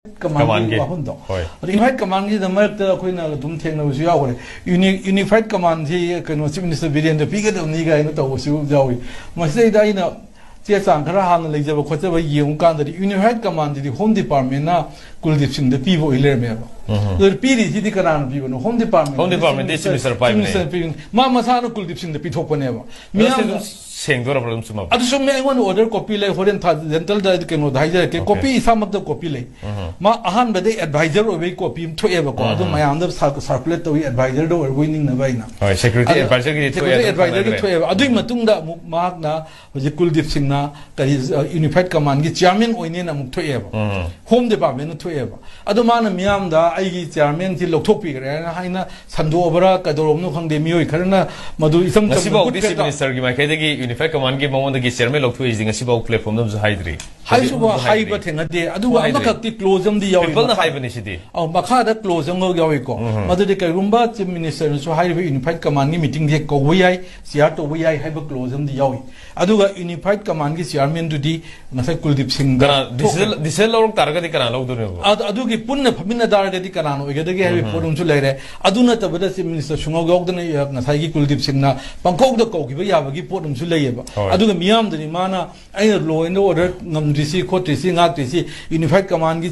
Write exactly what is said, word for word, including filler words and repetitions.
ꯀꯃꯥꯟꯒꯤ ꯀꯃꯥꯟꯒꯤ꯫ ꯋꯥꯐꯝꯗꯣ꯫ ꯍꯣꯏ꯫ ꯑꯗꯣ ꯌꯨꯅꯤꯐꯥꯏꯠ ꯀꯃꯥꯟꯒꯤꯗ ꯃꯔꯛꯇ ꯑꯩꯈꯣꯏꯅ ꯑꯗꯨꯝ ꯊꯦꯡꯅꯕꯁꯨ ꯌꯥꯎꯈ꯭ꯔꯦ꯫ ꯌꯨꯅꯤ-, ꯌꯨꯅꯤꯐꯥꯏꯠ ꯀꯃꯥꯟꯁꯤ ꯀꯩꯅꯣ ꯆꯤꯐ ꯃꯤꯅꯤꯁꯇꯔ ꯕꯤꯔꯦꯟꯗ ꯄꯤꯒꯗꯕꯅꯤ ꯀꯥꯏꯅ ꯇꯧꯕꯁꯨ ꯌꯥꯎꯏ꯫ ꯃꯁꯤꯗꯩꯗ ꯑꯩꯅ ꯆꯦ ꯆꯥꯡ ꯈꯔ ꯍꯥꯟꯅ ꯂꯩꯖꯕ ꯈꯣꯠꯆꯕ ꯌꯦꯡꯉꯨ ꯀꯥꯟꯗꯗꯤ ꯌꯨꯅꯤꯐꯥꯏꯠ ꯀꯃꯥꯟꯁꯤꯗꯤ ꯍꯣꯝ ꯗꯤꯄꯥꯔꯠꯃꯦꯟꯅ ꯀꯨꯜꯗꯤꯞ ꯁꯤꯡꯗ ꯄꯤꯕ ꯑꯣꯏ ꯂꯩꯔꯝꯃꯦꯕ꯫ ꯎꯝ꯫ ꯑꯗꯨ ꯄꯤꯔꯤꯁꯤꯗꯤ ꯀꯅꯥꯅ ꯄꯤꯕꯅꯣ? Home department. ꯍꯣꯝ ꯗꯤꯄꯥꯔꯠꯃꯦꯟꯗꯤ ꯆꯤꯐ ꯃꯤꯅꯤꯁꯇꯔ ꯄꯥꯏꯕꯅꯦ꯫ ꯆꯤꯐ ꯃꯤꯅꯤꯁꯇꯔ ꯄꯤꯕꯅꯤ꯫ ꯃꯥ ꯃꯁꯥꯅ ꯀꯨꯜꯗꯤꯞ ꯁꯤꯡꯗ ꯄꯤꯊꯣꯛꯄꯅꯦꯕ꯫ ꯑꯗꯣ ꯁꯤ ꯃꯤꯌꯥꯝꯅ ꯑꯗꯨꯝ ꯁꯦꯡꯗꯣꯔꯕ꯭ꯔꯥ ꯑꯗꯨꯝ ꯆꯨꯝꯃꯕ꯭ꯔꯥ? ꯑꯗꯨꯁꯨ ꯃꯤ ꯑꯩꯉꯣꯟꯗ ꯑꯣꯔꯗꯔ ꯀꯣꯄꯤ ꯂꯩ, ꯍꯣꯔꯦꯟ ꯊꯥ-, ꯖꯦꯟꯇꯜꯗ ꯀꯩꯅꯣꯗ ꯍꯥꯏꯖꯔꯛꯀꯦ꯫ ꯑꯣꯀꯦ꯫ ꯀꯣꯄꯤ ꯏꯁꯥꯃꯛꯇ ꯀꯣꯄꯤ ꯂꯩ꯫ ꯎꯝ꯫ ꯃꯥ ꯑꯍꯥꯟꯕꯗ ꯑꯦꯗꯚꯥꯏꯖꯔ ꯑꯣꯏꯕꯒꯤ ꯀꯣꯄꯤ ꯑꯃ ꯊꯣꯛꯑꯦꯕꯀꯣ꯫ ꯑꯗꯨ ꯎꯝ꯫ ꯃꯌꯥꯝꯗ ꯁꯥꯔ-, ꯁꯥꯔꯀꯨꯂꯦꯠ ꯇꯧꯏ, ꯑꯦꯗꯚꯥꯏꯖꯔꯗ ꯑꯣꯏꯔꯕꯣꯏ ꯅꯤꯡꯅꯕ ꯑꯩꯅ꯫ ꯍꯣꯏ, ꯁꯦꯀ꯭ꯌꯨꯔꯤꯇꯤ ꯑꯗ ꯑꯦꯗꯚꯥꯏꯖꯔꯒꯤꯗꯤ ꯊꯣꯛꯑꯦ, ꯁꯦꯀ꯭ꯌꯨꯔꯤꯇꯤ ꯑꯗꯨꯝ ꯑꯦꯗꯚꯥꯏꯖꯔꯒꯤ ꯈꯪꯅꯈ꯭ꯔꯦ꯫ ꯊꯣꯛꯑꯦꯕ꯫ ꯑꯗꯨꯒꯤ ꯎꯝ꯫ ꯃꯇꯨꯡꯗ ꯑꯃꯨꯛ ꯃꯍꯥꯛꯅ ꯍꯧꯖꯤꯛ ꯀꯨꯜꯗꯤꯞ ꯁꯤꯡꯅ ꯀꯔꯤ, ꯑ, ꯌꯨꯅꯤꯐꯥꯏꯠ ꯀꯃꯥꯟꯒꯤ ꯆꯤꯌꯥꯔꯃꯦꯟ ꯑꯣꯏꯅꯦꯅ ꯑꯃꯨꯛ ꯊꯣꯛꯑꯦꯕ꯫ ꯎꯝ꯫ ꯍꯣꯝ ꯗꯤꯄꯥꯔꯠꯃꯦꯟꯅ ꯊꯣꯛꯑꯦꯕ꯫ ꯑꯗꯣ ꯃꯥꯅ ꯃꯤꯌꯥꯝꯗ ꯑꯩꯒꯤ ꯆꯤꯌꯥꯔꯃꯦꯟꯁꯤ ꯂꯧꯊꯣꯛꯄꯤꯈ꯭ꯔꯦ ꯍꯥꯏꯅ, ꯍꯥꯏꯅ ꯁꯟꯗꯣꯛꯑꯕ꯭ꯔꯥ ꯀꯩꯗꯧꯔꯕꯅꯣ ꯈꯪꯗꯦ, ꯃꯤꯑꯣꯏ ꯈꯔꯅ ꯃꯗꯨ ꯏꯆꯝ ꯆꯝꯅ ꯉꯁꯤꯐꯥꯎꯗꯤ ꯆꯤꯐ ꯒꯨꯠ ꯐꯦꯠꯇ ꯃꯤꯅꯤꯁꯇꯔꯒꯤ ꯃꯥꯏꯀꯩꯗꯒꯤ ꯌꯨꯅꯤꯐꯥꯏꯠ ꯀꯃꯥꯟꯒꯤ ꯃꯉꯣꯟꯗꯒꯤ ꯆꯤꯌꯥꯔꯃꯦꯟ ꯂꯧꯊꯣꯛꯏꯁꯤ ꯉꯁꯤꯐꯥꯎ ꯄ꯭ꯂꯦꯠꯐꯣꯝꯗ ꯑꯃꯁꯨ ꯍꯥꯏꯗ꯭ꯔꯤ꯫ ꯍꯥꯏꯁꯨ ꯍꯧꯖꯤꯛ ꯑꯃꯁꯨ ꯍꯥꯏꯕ ꯍꯥꯏꯗ꯭ꯔꯤ꯫ ꯊꯦꯡꯅꯗꯦ꯫ ꯑꯗꯨꯒ ꯍꯥꯏꯗ꯭ꯔꯤ꯫ ꯑꯃꯈꯛꯇꯤ ꯀ꯭ꯂꯣꯖ ꯑꯃꯗꯤ ꯌꯥꯎꯏ ꯄꯤꯄꯜꯅ ꯃꯈꯥ-, ꯍꯥꯏꯕꯅꯤ ꯁꯤꯗꯤ꯫ ꯑꯧ, ꯃꯈꯥꯗ ꯀ꯭ꯂꯣꯖ ꯑꯃꯒ ꯌꯥꯎꯏꯀꯣ꯫ ꯎꯝ꯫ ꯃꯗꯨꯗꯤ ꯀꯔꯤꯒꯨꯝꯕ ꯆꯤꯐ ꯃꯤꯅꯤꯁꯇꯔꯅꯁꯨ ꯍꯥꯏꯔꯤꯕ ꯌꯨꯅꯤꯐꯥꯏꯠ ꯀꯃꯥꯟꯒꯤ ꯃꯤꯇꯤꯡꯁꯦ ꯀꯧꯕ ꯌꯥꯏ, ꯆꯤꯌꯥꯔ ꯇꯧꯕ ꯌꯥꯏ ꯍꯥꯏꯕ ꯀ꯭ꯂꯣꯖ ꯑꯃꯗꯤ ꯌꯥꯎꯏ꯫ ꯑꯗꯨꯒ ꯌꯨꯅꯤꯐꯥꯏꯠ ꯀꯃꯥꯟꯒꯤ ꯆꯤꯌꯥꯔꯃꯦꯟꯗꯨꯗꯤ ꯉꯁꯥꯏ ꯀꯨꯜꯗꯤꯞ ꯁꯤꯡꯗ ꯀꯅꯥ ꯊꯣꯛꯈ꯭ꯔꯦ꯫ ꯗꯤꯁꯤꯖꯟ, ꯗꯤꯁꯤꯖꯟ ꯂꯧꯔꯛ ꯇꯥꯔꯒꯗꯤ ꯀꯅꯥ ꯂꯧꯗꯣꯏꯅꯣꯕ? ꯑꯗ-, ꯑꯗꯨꯒꯤ ꯄꯨꯟꯅ ꯐꯝꯃꯤꯟꯅ ꯇꯥꯔꯒꯗꯤ ꯀꯅꯥꯅ ꯑꯣꯏꯒꯗꯒꯦ ꯍꯥꯏꯕꯒꯤ ꯎꯝ꯫ ꯄꯣꯠ ꯑꯃꯁꯨ ꯂꯩꯔꯦ꯫ ꯑꯗꯨ ꯅꯠꯇꯕꯗ ꯆꯤꯐ ꯃꯤꯅꯤꯁꯇꯔ ꯁꯨꯡꯌꯥꯎ ꯌꯥꯎꯗꯅ, ꯑ, ꯉꯁꯥꯏꯒꯤ ꯀꯨꯜꯗꯤꯞ ꯁꯤꯡꯅ ꯄꯪꯀꯧꯗ ꯀꯧꯈꯤꯕ ꯌꯥꯕꯒꯤ ꯄꯣꯠ ꯑꯃꯁꯨ ꯂꯩꯌꯦꯕ꯫ ꯍꯣꯏ꯫ ꯑꯗꯨꯒ ꯃꯤꯌꯥꯝꯗꯗꯤ ꯃꯥꯅ ꯑꯩꯅ law and order ꯉꯝꯗ꯭ꯔꯤꯁꯤ, ꯈꯣꯠꯇ꯭ꯔꯤꯁꯤ, ꯉꯥꯛꯇ꯭ꯔꯤꯁꯤ ꯌꯨꯅꯤꯐꯥꯏꯠ ꯀꯃꯥꯟꯒꯤ